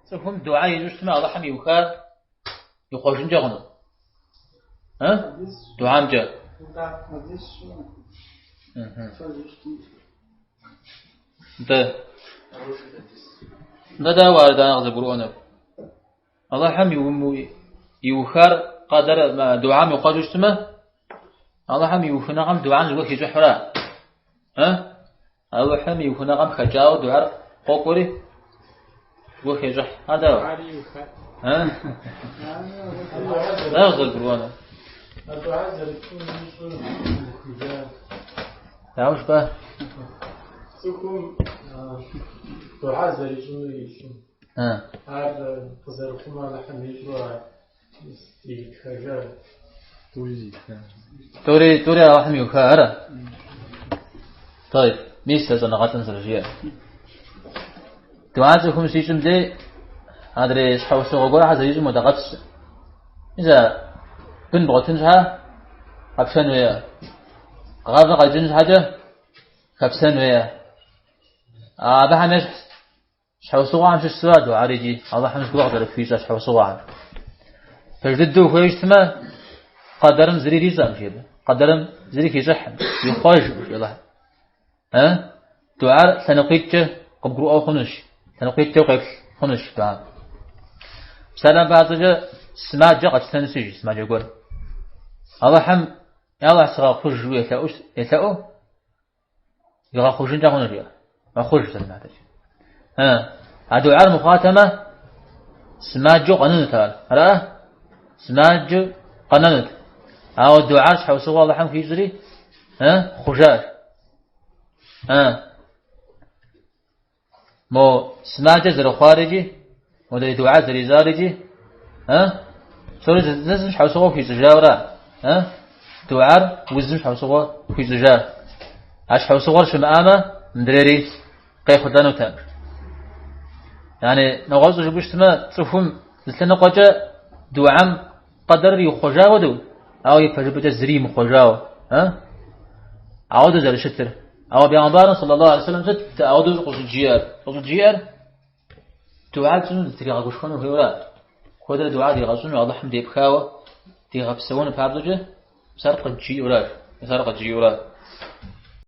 Цӏыхум дугьэ ищӏу щытмэ, Алыхьым иухар ихъуэжынкӏэ хъуну? Э? Дугьэмкӏэ. Нтӏэ. Нтӏэ дауэ ар дауэ къызэгурыӏуэнур? Алыхьым иухар къэдэр дугьэм ихъуэжу щытмэ, Алыхьым и ухыныгъэм дугьэм зыгуэр хищӏыхьура? Э? Алыхьым и ухыныгъэм хэкӏауэ дугьэр къокӏуэри зыгуэр хещӏыхь. Ар дауэ? Э? Дауэ къызэрыгурыӏуэнур? Дауэ жыпӏа? Цӏыхум дугьэ зэрищӏынур ищӏу. Ар къызэрыхъуну Алыхьым ищӏу ар иритхэжар. Тӏури, тӏури Алыхьым иуха ара? طيب, мис а щӏэныгъэлӏым зэрыжиӏэр. Дугьэ цӏыхум щищӏым дей адрей щхьэусыгъуэ гуэрхэр зэрищӏым хуэдэ къабзэщ. Мис а бын бгъуэтын щхьэ къэпшэн хуейуэ. Гъавэ къэкӏын щхьэкӏэ хэпсэн хуейуэ. Абыхэм ещхь Щхьэусыгъуэхэм щыщу ара дугьэр икӏи Алыхьым зыгуэр къызэрыпхуищӏэ щхьэусыгъуэхэм. Пэж дыдэу ухуейуэ щытмэ, къэдэрым зыри ирищӏэкъым, жи абы. Къэдэрым зыри хищӏыхькъым, ихъуэжкъым, жи Алыхьым. Э? Дугьэр лъэныкъуитӏкӏэ къыбгурыӏуэ хъунущ, лъэныкъуитӏкӏэ укъеплъ хъунущ дугьэм. Псалъэм папщӏэкӏэ сымаджэ къэтщтэнщи, жи сымаджэ гуэр. Алыхьым, Алыхь сыгъэхъуж жиӏэу елъэӏуу, Игъэхъужынкӏэ хъуну жиӏэ. Мэхъуж зэрымадэкӏэ. А дугьэр мыхъуатэмэ, сымаджэу къэнэнут ар. Ара? Сымаджэу къэнэнут. Ауэ дугьэр щхьэусыгъуэ Алыхьым хуищӏри, хъужащ. Мо сымаджэ зэрыхъуар икӏи, модрей дугьэ зэрищӏар икӏи, псори зы зым щхьэусыгъуэ хуищӏыжауэра? Дугьэр узым щхьэусыгъуэ хуищӏыжа. А щхьэусыгъуэр щымыӏамэ, мыдрейри къехъулӏэнутэкъым. Яни нэгъуэщӏу жыпӏэу щытмэ, цӏыхум зы лъэныкъуэкӏэ дугьэм къэдэрыр ихъуэжа хуэдэу, ауэ ипэжыпӏэкӏэ зыри имыхъуэжауэ. Ауэдэу зэрыщытыр. Ауэ бегъымбарым саллаллаху алейхи вассалам сыт ауэдэу къыщӏыджиӏэр? Къыщӏыджиӏэр дугьэ тщӏыну дытригъэгушхуэну хуейуэра? Куэдрэ дугьэ дигъэщӏыну Алыхьым депхауэ дигъэпсэуну папщӏэкӏэ мис ар къыджиӏэуращ. Мис ар къыджиӏэуращ.